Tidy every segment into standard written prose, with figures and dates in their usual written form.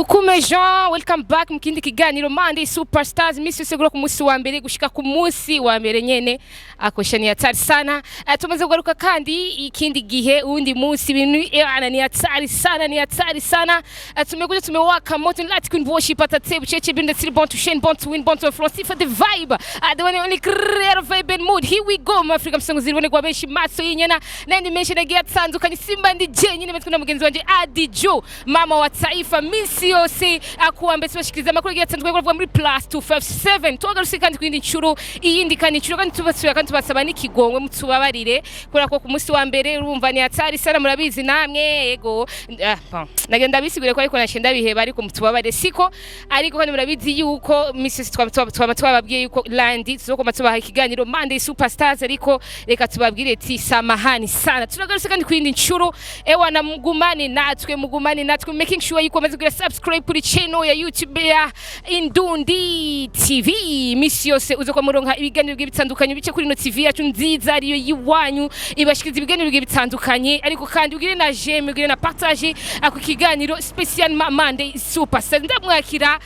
Coucou mes gens, welcome back mu kindi kiganiro Monday Superstars. Misi yose guhera ku munsi wa mbere gushika ku munsi wa mbere nyene akosha ni hatari sana. Tumaze kugaruka kandi ikindi gihe uwundi munsi, ibintu ana ni hatari sana, ni hatari sana. Tumekuja tumewaka moto light queen worship atate bucece bin the born to shine, born to win, born to influence for the vibe. The one and only creator vibe and mood. Here we go mu Afrika msongo ziribone kwa benshi maso y'inyana n'andi menshi nagiye atandukanye. Simba ndi jenyine metwe na mugenzi wanje Adi Joe, mama wa taifa. Misi yose akuwa mbere tubashikiriza amakuru agiye atandukanye kuvuga muri plus 257. Tubagarutse kandi ku yindi nshuro, iyindi kandi nshuro, kandi tubasubira kandi tubasaba n'ikigongwe, mutubabarire kubera ko ku munsi wa mbere urumva ni hatari sana, murabizi namwe. Yego, ah, bon. Nagenda bisigure ko ariko nashe ndabiheba, ariko mutubabarire siko, ariko kandi murabizi yuko misi yose twama twababwiye yuko lundi tuzokoma tubaha ikiganiro Monday Superstars, ariko reka tubabwire ati samahani sana. Turagarutse kandi ku yindi nshuro. Ewana, mugumane natwe, mugumane natwe, making sure yuko maze kugira subscribe kuri channel ya YouTube ya Indundi TV. Misi yose uzoka muronka ibiganiro bigiye bitandukanye bice kuri ino TV yacu nziza ariyo yiwanyu, ibashikiriza ibiganiro bigiye bitandukanye. Ariko kandi ugire na j'aime, ugire na partage ako kiganiro special Monday Superstars. Ndamwakira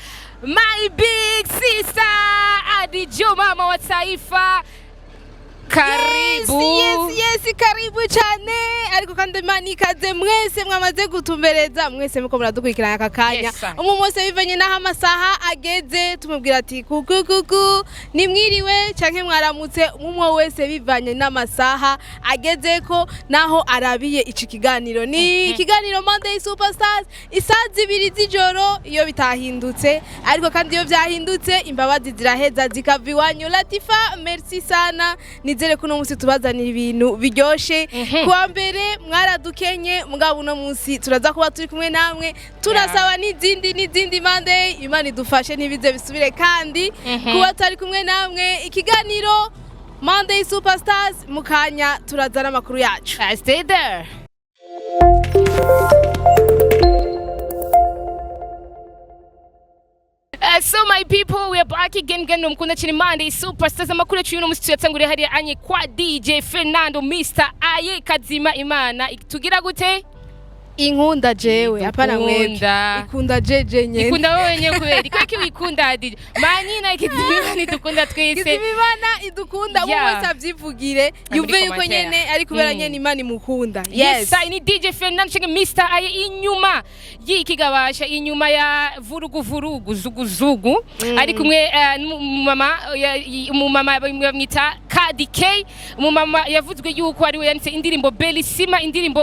my big sister Adijo, mama wa taifa, karibu. Yes, karibu cyane. Ariko kandi Imana ikaze mwese mwamaze gutumbereza, mwese muko muradukurikirana aka kanya. Yes, sir. Umwe wese bivanye n'aho amasaha ageze, tumubwira ati kuku kuku, nimwiriwe canke mwaramutse, umwe wese bivanye n'amasaha agezeko naho arabiye iki kiganiro. Ni ikiganiro Monday Superstars, isaha 2 z'ijoro iyo bitahindutse, ariko kandi iyo byahindutse imbabazi ziraheza zikava iwanyu. Latifa, merci sana. Nizere ko uno munsi tubazanira ibintu biryoshe. Kuwa mbere mwaradukenye, mugabo uno munsi turaza kuba turi kumwe namwe. Turasaba n'izindi n'izindi Monday, Imana idufashe ntibize bisubire kandi kuba turi kumwe namwe. Ikiganiro Monday Superstars, mu kanya turazana amakuru yacu. I stay there. So my people, we are back again gano mukunda chini Monday Superstars. Amakuru yacu y'uno musi tuyatanguriye hariya anye kwa DJ Fernando Mr Aye Kazima. Imana tugira gute? Inkunda jewe, hapana mwebwe. Idukunda. Ikunda jeje nyene. Ikunda wewe wenyewe kubera ko wikunda DJ manyina ikizima Imana idukunda twese. Kizima Imana idukunda, umwe wese avyivugire Muri yumve yuko commentaire. nyene ari kubera nyene Imana imukunda. Yes, ni DJ Fernando chenge Mr Aye inyuma y'ikigabasha, inyuma ya vurugu vurugu zugu zugu, ari kumwe n'umumama umumama bamwita Kadi K, umumama yavuzwe yuko ari we yanditse indirimbo Bellissima, indirimbo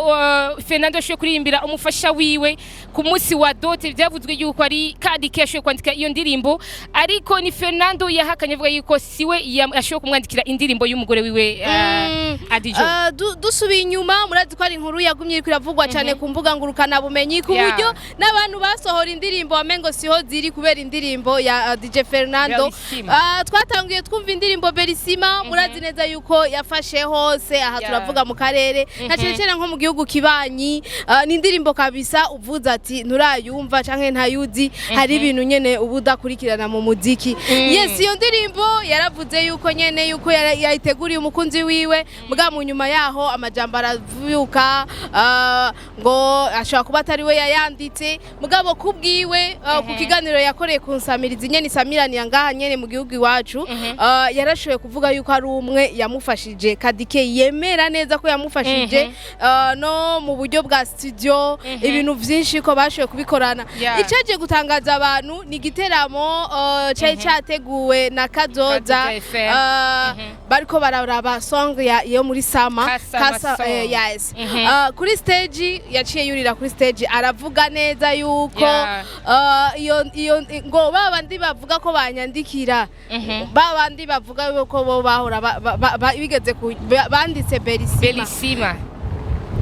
Fernando ashoboye kuririmbira umufasha wiwe ku munsi wa dote. Byavuzwe yuko ari Kadi K ashoboye kwandika iyo ndirimbo, ariko ni Fernando yahakanye avuga yuko siwe ashoboye kumwandikira indirimbo y'umugore wiwe, Adijo. Dusubiye inyuma, murazi ko ari inkuru yagumye iriko iravugwa cyane ku mbuga ngurukana bumenyi, ku buryo n'abantu basohora indirimbo wamengo siho ziri kubera indirimbo ya DJ Fernando. Bellissima. Twatanguye twumva indirimbo Bellissima, murazi neza yuko yafashe hose aha, turavuga mu karere na cyane cyane nko mu gihugu kibanyi. Ni indirimbo kabisa uvuze ati nturayumva canke ntayuzi, hari ibintu nyene uba udakurikirana mu muziki. Yes, iyo ndirimbo yaravuze yuko nyene yuko yayiteguriye umukunzi wiwe, mbwa mu nyuma yaho amajambo aravyuka, ngo ashobora kuba atari we yayanditse, mugabo kubwiwe, ku kiganiro yakoreye ku nsamirizi nyene isamiraniya ngaha nyene mu gihugu iwacu, yarashoboye kuvuga yuko ari umwe yamufashije. Kadike yemera neza ko yamufashije, no mu buryo bwa studio, ibintu vyinshi ko bashoboye kubikorana. Icaje gutangaza abantu ni igiteramo cari categuwe na Kazoza, Kazoza FM. Bariko bararaba song yo muri sama. Kasama song. Yes. Kuri stage yaciye yurira kuri stage aravuga neza yuko iyo ngo ba bandi bavuga ko banyandikira, ba bandi bavuga yuko bo bahora bigeze banditse Bellissima, Bellissima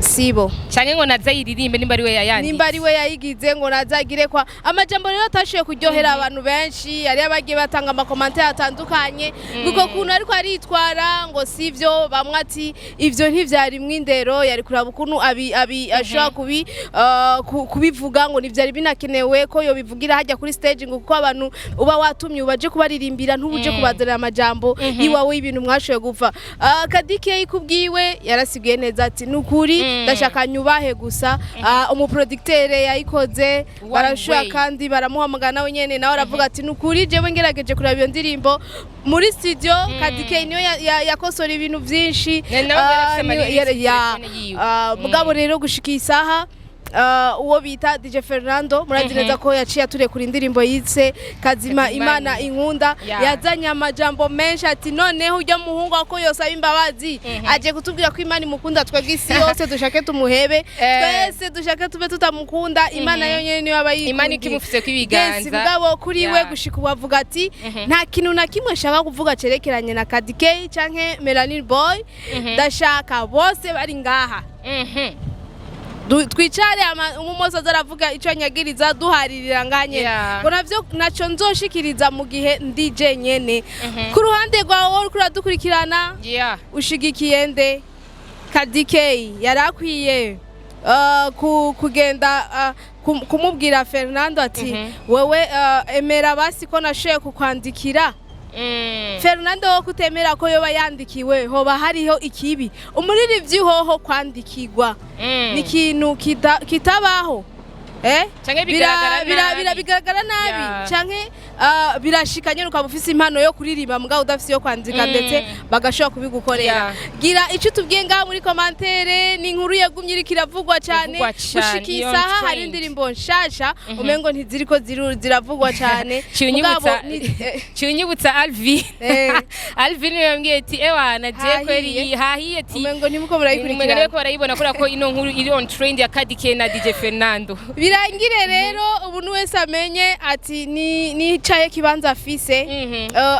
sibo. Canke ngo naza yiririmbe nimba ari we yayanditse. Nimba ari we yayigize ngo nazagire kwa amajambo. Rero atashoboye kuryohera abantu benshi, yari abagiye batanga amakomantere atandukanye kuko kuntu ariko aritwara ngo sivyo. Bamwe ati ivyo ntivyari indero, yari kuraba ukuntu abi ashobora kubivuga, ngo ntivyari binakenewe ko yobivugira hajya kuri stage, ngo kuko abantu uba watumye ubaje kubaririmbira, ntubuje kubazanira amajambo iwawe y'ibintu mwashoboye gupfa. Kadike kubwiwe yarasiguye neza ati nukuri ndashaka nyubahe. yubahe gusa. Umuproducteur yayikoze One barashobora way. kandi baramuhamagara, nawe nyene nawe aravuga ati: "Nukuri jewe ngerageje kuraba iyo ndirimbo muri studio, Kadie niyo yakosora ibintu vyinshi." Nawe yari afise ama lyrics kuri telefone yiwe. Mugabo rero gushika isaha, uwo bita DJ Fernando, murazi neza ko yaciye aturekura indirimbo yitse Kazima Kazima. Imana Inkunda. Yazanye amajambo menshi ati: "Noneho ujya muhungu ako yosaba imbabazi, aje kutubwira ko Imana imukunda, twebwe isi yose dushake tumuhebe, twese dushake tube tutamukunda, Imana yonyene niyo aba yikundiye." Imana ikimufiseko ibiganza. Yes, mugabo kuri we gushika ubu avuga ati: "Nta kintu na kimwe nshaka kuvuga cerekeranye na Kadie canke Melanin Boy, ndashaka bose bari ngaha twicare umumoso aza aravuga ico anyagiriza, duharirira nganye ngo navyo naco nzoshikiriza mu gihe ndi jenyene." Ku ruhande rwawe wowe uriko uradukurikirana, ushigikiye nde? Kadie yari akwiye kugenda kumubwira Fernando ati: "Wewe emera basi ko nashoboye kukwandikira." Fernando wo kutemera ko yoba yandikiwe, hoba hariho ikibi? Umuririmbyi hoho kwandikirwa ni ikintu kitabaho. Canke bigaragara nabi. Bigaragara nabi canke birashika nyene ukaba ufise impano yo kuririmba mugabo udafise iyo kwandika, ndetse bagashobora kubigukorera. Gira ico tubwiye ngaha muri commentaire. Ni inkuru yagumye iriko iravugwa cane Ivugwa cane, gushika iyo isaha. Hari trend. indirimbo nshasha umengo ntiziriko ziravugwa cane. Mugabo Ciunyibutsa Alvin. Alvin niwe yambwiye ati: "Ewana, je kweri Hahiye. hahiye," ati umengo ntimuko umengo murayikurikirana. bariko barayibona kubera ko ino nkuru iri on trend ya Kadie na DJ Fernando. Birangire rero umuntu wese amenye ati ni nicaye kibanza afise.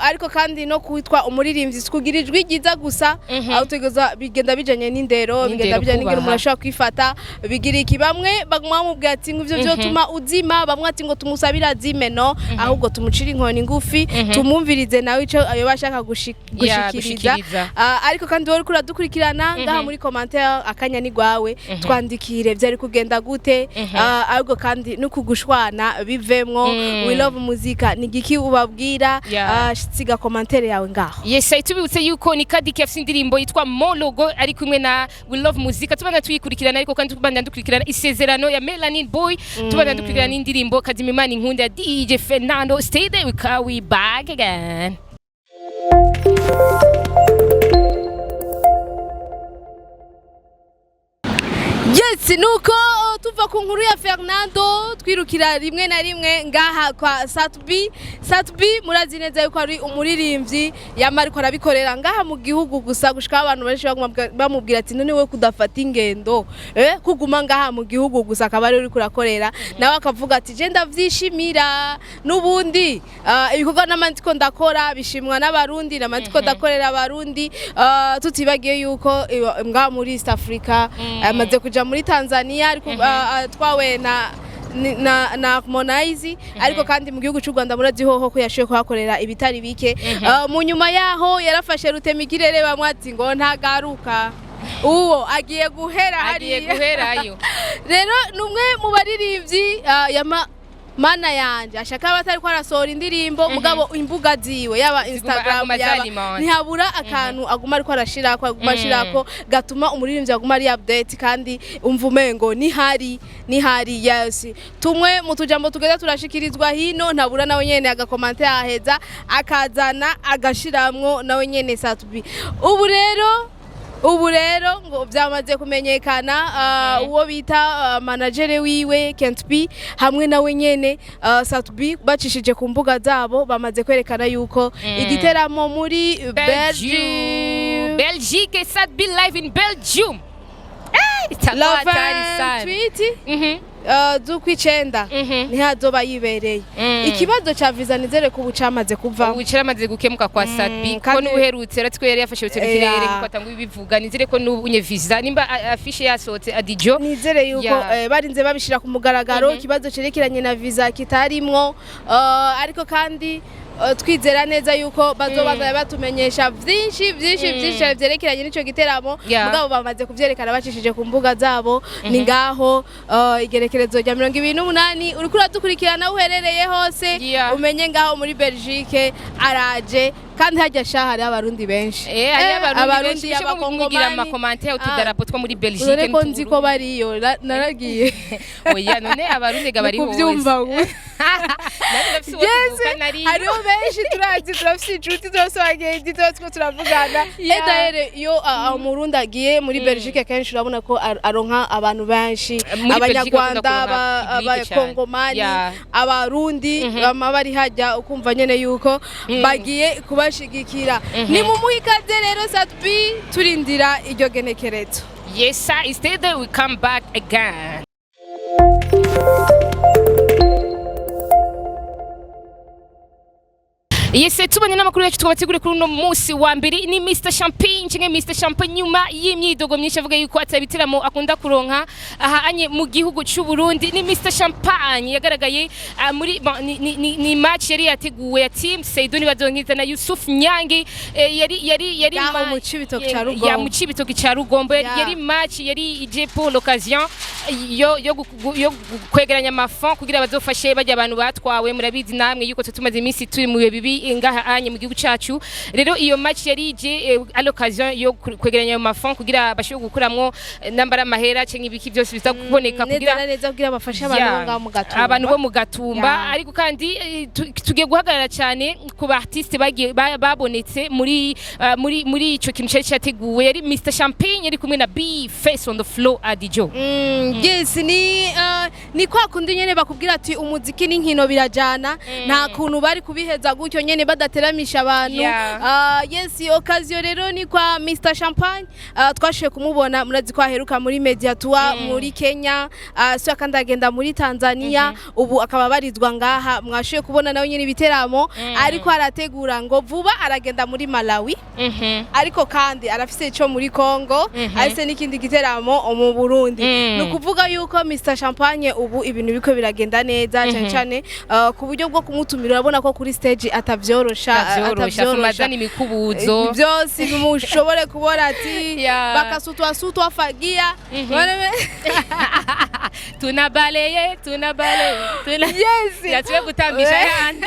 Ariko kandi no kwitwa umuririmbyi si kugira ijwi ryiza gusa, aho utegereza bigenda bijanye n'indero, bigenda N'indero, bijanye n'ingene kubaha. umuntu ashobora kwifata. Bigira iki, bamwe baguma bamubwira ati ngo ivyo vyotuma uzima, bamwe ati ngo tumusabire azime. No ahubwo tumucire inkoni ngufi, tumwumvirize nawe ico ayoba ashaka gushikiriza. Gushikiriza. Ariko kandi wowe uriko uradukurikirana ngaha muri commentaire, akanya ni gwawe, twandikire vyari kugenda gute. Ariko kandi no kugushwana bivemwo. We Love Muzika, ni igiki ubabwira? Siga commentaire yawe ngaho. Yes, tubibutse yuko ni Kadie afise indirimbo yitwa Mologo ari kumwe na We Love Muzika. Tubana tuyikurikirana, ariko kandi tubana dukurikirana isezerano ya Melanin Boy, tubana dukurikirana n'indirimbo Kazima Imana Inkunda ya DJ Fernando. Stay there, we call we back again. Yes, nuko tuva ku nkuru ya Fernando, twirukira rimwe na rimwe ngaha kwa Sat-B. Sat-B murazi neza yuko ari umuririmbyi yama ariko arabikorera ngaha mu gihugu gusa, gushika abantu benshi baguma bamubwira ati: "None we kudafata ingendo, kuguma ngaha mu gihugu gusa akaba ari uriko urakorera?" Nawe akavuga ati: "Je ndavyishimira n'ubundi, ibikorwa n'amandiko ndakora bishimwa n'Abarundi, n'amandiko ndakorera Abarundi." Tutibagiye yuko ngaha muri East Africa amaze kuja muri Tanzania, ariko twawe na Harmonize. Ariko kandi mu gihugu cy'u Rwanda murazi hoho ko yashoboye kuhakorera ibitari bike. Mu nyuma yaho yarafashe rutemikirere, bamwe ati ngo ntagaruka, uwo agiye guhera Agiye hariya. guherayo. Rero ni umwe mu baririmbyi yama mana yanje ashaka aba atari ko arasohora indirimbo, mugabo imbuga ziwe, yaba Instagram, aguma yaba zalimenta. ntihabura akantu aguma ariko arashirako, aguma ashirako, gatuma umuririmbyi aguma ari update kandi umva umengo nihari nihari. Yes, tumwe mu tujambo tugenda turashikirizwa hino, ntabura nawe nyene agakomante aheza akazana agashiramwo nawe nyene Sat-B. Ubu rero ngo byamaze kumenyekana, uwo bita manager wiwe Kent P hamwe nawe nyene Sat-B bacishije ku mbuga zabo bamaze kwerekana yuko igiteramo muri Belgium. Belgium. Belgique, Sat-B live in Belgium. Itakuwa La hatari sana. 28 z'ukwicenda niho azoba yibereye. Ikibazo ca visa nizere ko ubu camaze kuva. Ubu cyaramaze gukemuka kwa Sat-B ko Kandi- n'uherutse uretse ko yari yafashe kirere Yeah. kuko atanga ibivuga. Nizere ko n'ubu unye visa nimba afishe yasohotse adijo. Nizere yuko barinze babishira ku mugaragaro, ikibazo cerekeranye na visa kitarimwo. Ariko kandi twizera neza yuko bazobanza batumenyesha vyinshi vyinshi vyinshi cyane vyerekeranye n'ico giteramo. Mugabo bamaze kuvyerekana bacishije ku mbuga zabo. Ni ngaho igerekerezo rya 28, uriko uradukurikirana uherereye hose, umenye ngaho muri Belgique araje. Kandi hajya sha hari Abarundi benshi. Hariyo Abarundi benshi, mugira Abakongomani. Ama commentaires, utudarapo two muri Belgique Urore ko nzi ko n'utuburundi. Bariyo naragiye. Oya, none Abarundi ga bari hose. Kubyumva ubu. Nanjye ndafise uwo Yes, tuvukana ariyo. Hariho benshi turazi, turafise inshuti, turafise abagenzi, turafise ko turavugana. D'ailleurs, iyo Umurundi agiye muri Belgique kenshi urabona ko aronka abantu benshi. Muri Belgique Abanyarwanda, bakunda kuronka public cane. Abakongomani, Abarundi bama bari hajya, ukumva nyene yuko bagiye kubashigikira. Ni mumuhe ikaze rero Sat-B, turindira iryo genekerezo. Yes sir, instead we come back again. Yes, tubanye n'amakuru yacu twabateguriye kuri uno munsi wa mbere. Ni Mr Champagne canke Mr Champagne, nyuma y'imyidogo myinshi avuga yuko atabitiramo akunda kuronka aha anye mu gihugu c'u Burundi. Ni Mr Champagne yagaragaye muri bon, ni match yari yateguwe ya team Seydou Bazonkiza na Yusuf Nyange, yari Yaho mu Cibitoke ca Rugombo. Ya, mu Cibitoke ca Rugombo. Yari match yari ije pour l'occasion yo kwegeranya ama fonds kugira bazofashe bajya abantu batwawe. Murabizi namwe yuko tumaze iminsi turi mu bihe bibi ngaha anye mu gihugu cacu. Rero iyo match yari ije à l'occasion yo kwegeranya ayo ma fonds kugira bashobore gukuramwo nambara amahera canke ibiki byose biza kuboneka neza kugira na neza kugira bafashe abantu bo ngaho mu Gatumba. Abantu bo mu Gatumba. Ariko kandi tugiye guhagarara cyane ku ba artiste bagiye babonetse muri ico kintu cyari cyateguwe. Yari Mr Champagne yari kumwe na B Face on the floor, Adijo. Yes, ni kwa kundi nyene bakubwira ati umuziki n'inkino birajana. Nta kuntu bari kubiheza gutyo nyene badateramisha abantu. Yes, occasion rero ni kwa Mr Champagne. Twashoboye kumubona, murazi ko aheruka muri Media Tour muri Kenya, so kandi agenda muri Tanzania, ubu akaba abarizwa ngaha. Mwashoboye kubona nawe nyene ibiteramo ariko arategura, ngo vuba aragenda muri Malawi, ariko kandi arafise ico muri Congo, arafise n'ikindi giteramo mu Burundi. Ni ukuvuga yuko Mr Champagne ubu ibintu biko biragenda neza cyane cyane, ku buryo bwo kumutumira urabona ko kuri stage atavyorosha. Atavyorosha, afumazana imikubuzo. Byose mushobore kubona ati bakasutwa sutwa fagia. Tunabaleye, tunabaleye, tuna yatuwe gutambisha yandi.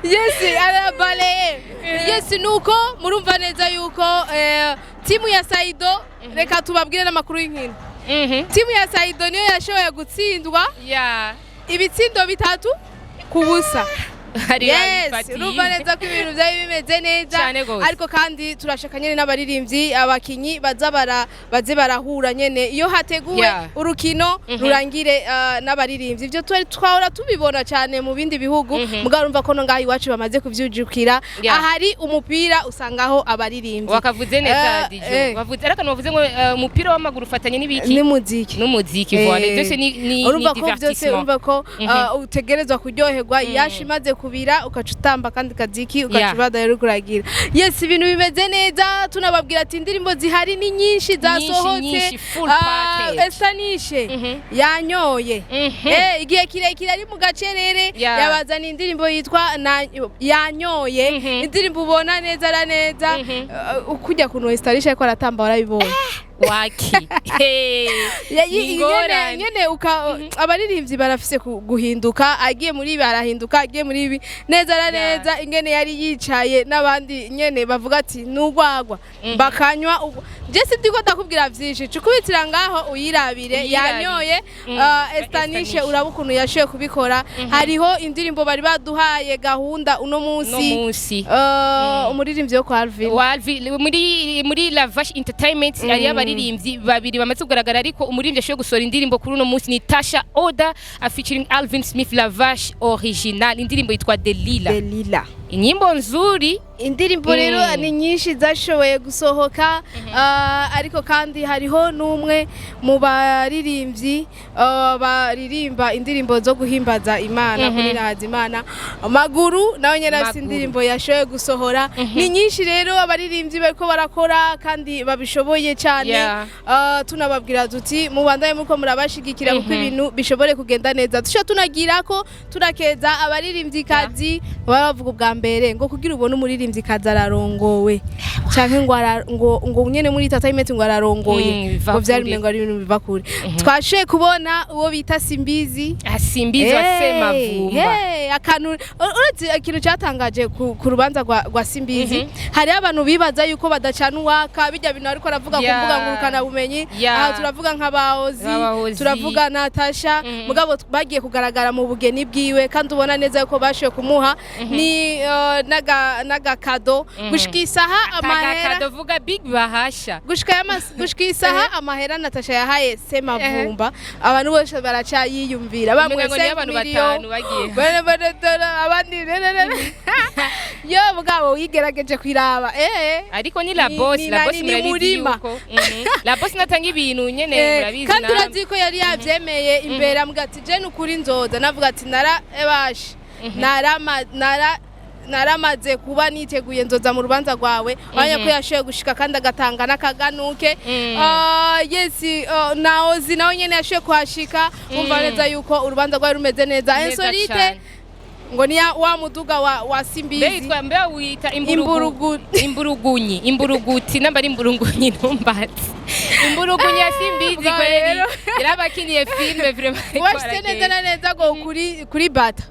Yes, arabaleye. Yes, nuko murumva neza yuko timu ya Saido, reka tubabwire n'amakuru y'inkino. Timu ya Saido niyo yashoboye gutsindwa ibitsindo 3-0. Hari Yes, babifatiye. urumva neza ko ibintu byari bimeze neza. Cane gose. Ariko kandi turashaka nyene n'abaririmbyi, abakinyi baza baze barahura nyene iyo hateguwe urukino rurangire, n'abaririmbyi. Ivyo twari twahora tubibona cyane mu bindi bihugu, mugabo urumva ko no ngaha iwacu bamaze kuvyujukira. Ahari umupira usangaho abaririmbyi. Wakavuze neza, Dijo. Wavuze ariko wavuze ngo umupira w'amaguru ufatanye n'ibiki? N'umuziki. N'umuziki, voilà. Byose ni Urumva ni ko byose divertissement. Urumva ko utegerezwa kuryoherwa, yasha imaze kubira ukaca utamba kandi kaziki ukaca ubadaye uri kuragira. Yes, ibintu bimeze neza. Tunababwira ati indirimbo zihari ni nyinshi zasohotse. Nyinshi, full package. Estanishe yanyoye. Igihe kirekire ari mu gacerere, yabazana indirimbo yitwa Yanyoye. Indirimbo ubona neza na neza. Ukujya kuntu Estanishe ariko aratamba warabibonye. Waki. Hey. Ni Ingorane. Nyene uka abaririmbyi barafise guhinduka, agiye muri ibi arahinduka, agiye muri ibi neza na neza. Ingene yari yicaye n'abandi nyene bavuga ati nugwagwa bakanywa je sindiko ndakubwira vyinshi, cukubitira ngaho uyirabire. Uyirabire. Yanyoye. Estanishe, Estanishe. uraba ukuntu yashoboye kubikora. Hariho indirimbo bari baduhaye gahunda uno No munsi. munsi. Umuririmbyi wo kwa Alvin. Walvi muri Lavash Entertainment hariyo abaririmbyi babiri bamaze kugaragara, ariko umuririmbyi ashoboye gusohora indirimbo kuri uno munsi ni Tasha Oda featuring Alvin Smith, Lavash Original. Indirimbo yitwa Delila. Delila. Inyimbo nzuri. Indirimbo rero ni nyinshi zashoboye gusohoka, ariko kandi hariho n'umwe mu baririmbyi baririmba indirimbo zo guhimbaza Imana, kunirahaza Imana, Maguru, nawe nyene afise Maguru. indirimbo yashoboye gusohora. Ni nyinshi rero abaririmbyi bariko barakora kandi babishoboye cyane. Tunababwira tuti mubandanye muko murabashigikira kuko ibintu bishobore kugenda neza. Tusha tunagira ko turakeza abaririmbyi kazi baba bavuga ubwa mbere ngo kugira ubone umuririmbyi kaza ararongowe canke ngo ngo nyene muri entertainment ngo ararongoye, biva ngo vyari kure. umengo ari ibintu biva kure. Twashoboye kubona uwo bita Simbizi. Ah, Simbizi wa Semavumba. Hey, akantu uretse ikintu cyatangaje ku rubanza rwa Simbizi, hariho abantu bibaza yuko badacana uwaka bijya bintu, ariko aravuga ku mbuga ngurukana bumenyi. Aha turavuga nk'abahozi, Nk'abahozi. turavuga Natasha, mugabo bagiye kugaragara mu bugeni bwiwe, kandi ubona neza yuko bashoboye kumuha ni n'agakado gushika isaha amahera Tagakado, vuga big bahasha. Gushika isaha amahera Natasha yahaye Semavumba, abantu bose baracayiyumvira, bamwe Umenga ngo ni abantu batanu bagiye. Bane bane dore abandi ne. Yo mugabo wigerageje kwiraba Ariko ni la boss, la boss ni murabizi murima. yuko. La boss natanga ibintu nyene, murabizi kandi namwe. urazi ko yari yavyemeye imbere, amuga ati: "Je nukuri nzoza." Navuga ati: "Nara ebashe narama nara naramaze kuba niteguye, nzoza mu rubanza rwawe." Urabona ko yashoboye gushika kandi agatanga n'akaganuke. Ah, yes, naozi nawe nyene yashoboye kuhashika. Umva neza yuko urubanza rwari rumeze neza. Neza Insolite cane. ngo ni wa muduga wa Simbizi. Mbe yitwa, mbe wita imburugu Imburugu. Imburugunyi, imburuguti, namba ari imburungunyi, ntumbatse imburugunyi ya Simbizi. Ubwo Kweli rero. yarabakiniye filme vraiment. Washitse neza na neza ngo kuri bata.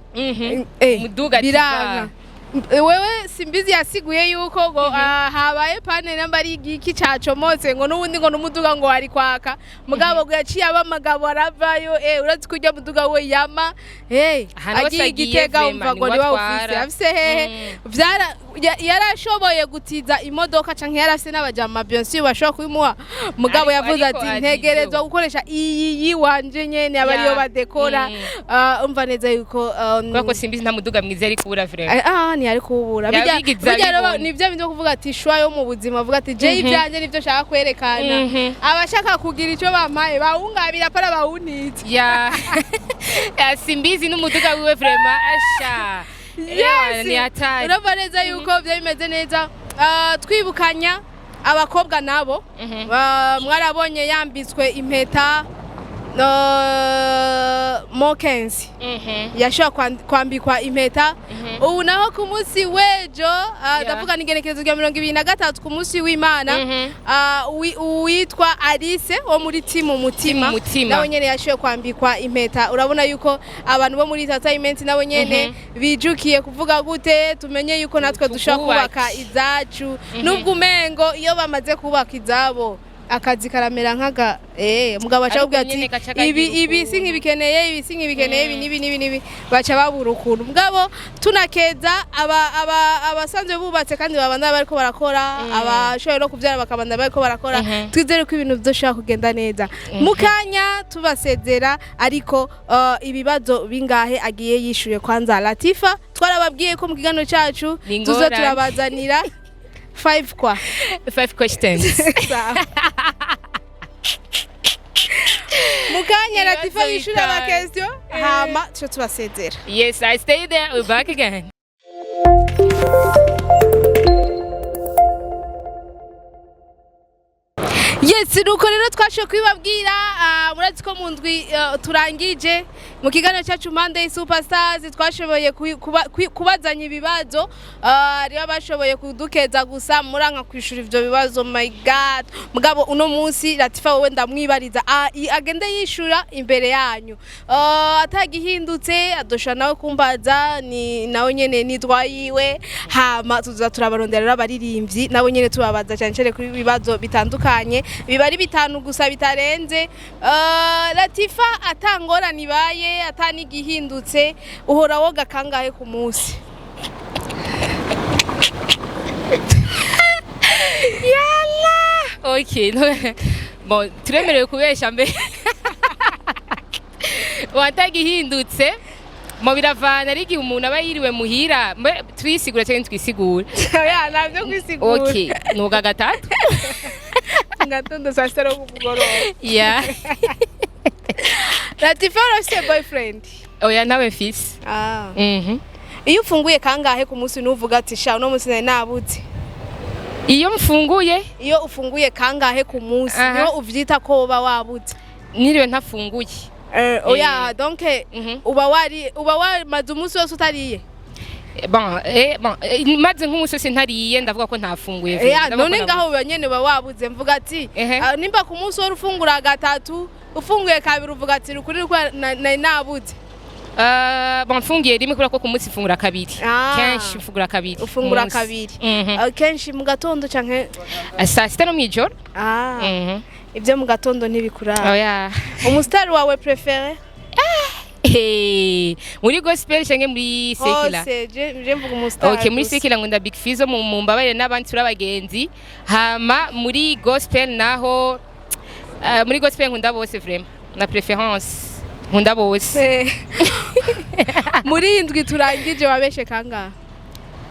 Muduga Biranga. Wewe Simbizi yasiguye yuko ngo habaye panne, namba ari igiki cacomotse, ngo n'ubundi ngo n'umuduga ngo wari kwaka, mugabo ngo yaciye aba amagabo aravayo. Urazi ko urya muduga we yama Ahantu hose agiye agiye Igitega, vraiment, umva ngo niwe niwe ufise atwara. afise hehe. Yarashoboye gutiza imodoka canke yarafise n'abajama, bien sûr, bashobora kubimuha, mugabo yavuze Ariko ati: ari "Ntegerezwa ibyo. gukoresha iyi yiwanje nyene, aba ariyo badekora." Umva neza yuko Kubera ko Simbizi nta muduga mwiza yari kubura vraiment. Ah, ntiyari kuwubura. Yabigize Bijya rero abibona. ni bya bindi byo kuvuga ati choix yo mu buzima, avuga ati: "Je ibyanjye nibyo nshaka kwerekana, abashaka kugira icyo bampaye bawungabira para bawunitse." Ya Simbizi n'umuduga wiwe vraiment, asha. Yes. Ni hatari. Urumva neza yuko byari bimeze neza. Ah, twibukanya abakobwa nabo, mwarabonye yambitswe impeta Mokenzi yashobora kwambikwa impeta. Ubu naho ku munsi w'ejo, ndavuga n'igenekerezo rya 23, ku munsi w'Imana, uwitwa Alice wo muri timu Mutima Timu Mutima. nawe nyene yashoboye kwambikwa impeta. Urabona yuko abantu bo muri entertainment nabo nyene bijukiye kuvuga gute tumenye yuko natwe dushobora Tukubake. kubaka izacu, nubwo umengo iyo bamaze kubaka izabo akazi karamera nkaga mugabo aca Ariko avuga ati nyene gaca kagira ibi ibi ukuntu. sinkibikeneye, ibi sinkibikeneye, ibi nibi nibi nibi, baca babura ukuntu. Mugabo tunakeza aba aba abasanzwe bubatse kandi babanda bariko barakora, abashoboye no kuvyara bakabanda bariko barakora. Twizere ko ibintu bizoshobora kugenda neza. Mu kanya tubasezera, ariko ibibazo bingahe agiye yishuye kwanza Latifa? Twarababwiye ko mu kiganiro cacu Ni tuzo ingorane. turabazanira 5 kwa Five questions. Sawa. Mukanya Ibibazo Latifa yishura bitanu. ama question, hama tuce tubasezera. Yes, I stay there, we're back again. Yes, nuko rero twashoboye kubibabwira. Murazi ko mu ndwi turangije mu kiganiro cyacu Monday Superstars twashoboye kubazanya ibibazo. Rero bashoboye kudukeza gusa muranka kwishura ivyo bibazo, my God. Mugabo uno munsi Latifa wowe ndamwibariza, agende yishura imbere yanyu. Atagihindutse adosha nawe kumbaza, ni nawe nyene nitwa yiwe. Hama tuza turabarondera rero abaririmbyi nabo nyene tubabaza cyane cyane kuri bibazo bitandukanye, biba ari bitanu gusa bitarenze. Latifa, atangorane ibaye, atanigihindutse, uhora woga kangahe ku munsi? Okay, bon, turemerewe kubesha mbere watagihindutse mo biravana, ari igihe umuntu aba yiriwe muhira. Mbe twisigura cyangwa ntitwisigure? Oya, ntabyo kwisigura. Okay, nuga gatatu. Ngatondo, saa sita no ku mugoroba. Yeah. Latifa, urafise boyfriend? Oya, nawe mfise. Iyo ufunguye kangahe ku munsi nuvuga ati: "Sha, uno munsi nari nabuze"? Iyo mfunguye? Iyo ufunguye kangahe ku munsi niho uvyita ko woba wabuze? Niriwe ntafunguye. Oya, donc uba wari uba wamaze umunsi wose utariye? Bon, bon, maze nk'umunsi wose ntariye, ndavuga ko ntafunguye Ya, vraiment. Ndavuga ko none nabuze. ngaho uba nyene uba wabuze, mvuga ati ah, nimba ku munsi wari ufungura gatatu, ufunguye kabiri, uvuga ati ukuri nari nabuze. Bon, mfungiye rimwe kubera ko ku munsi mfungura kabiri. Ah. Kenshi mfungura kabiri. Ufungura Umunsi. kabiri? Mhm. Ah, kenshi mu gatondo canke? Saa 6 no mw'ijoro. Ah, ibyo mu gatondo ntibikuraba. Oya. Umusitari wawe préféré? Hey, muri gospel canke muri secular? Hose, je mvuga umusitari Okay, muri gusa. secular nkunda Big Fizzo, mu mbabarire n'abandi turi abagenzi. Hama muri gospel naho, muri gospel nkunda bose vraiment. Na préférence, nkunda bose. Muri iyi ndwi turangije wabeshe kangahe?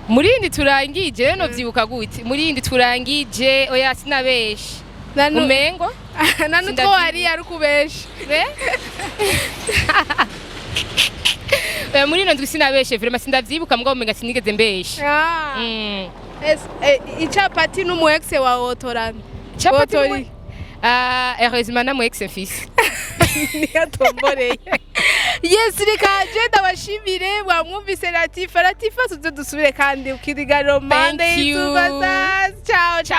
Muri yindi turangije rero novyibuka gute? Muri yindi turangije, oya, sinabeshe. Umengo Na nutwo wari ari ukubesha. Be? Muri ino ndwi sinabeshe vraiment, sindavyibuka, mugabo umenga sinigeze mbeshe. Ah. Icapati n'umu ex wawe wotorana? Capati? Wotori? Ah, heureusement na mu ex mfise. Niyo tomboreye. Yes, reka je ndabashimire, mwamwumvise Latifa. Latifa, tuze dusubire kandi ukiganiro Monday you. Superstars. Ciao ciao.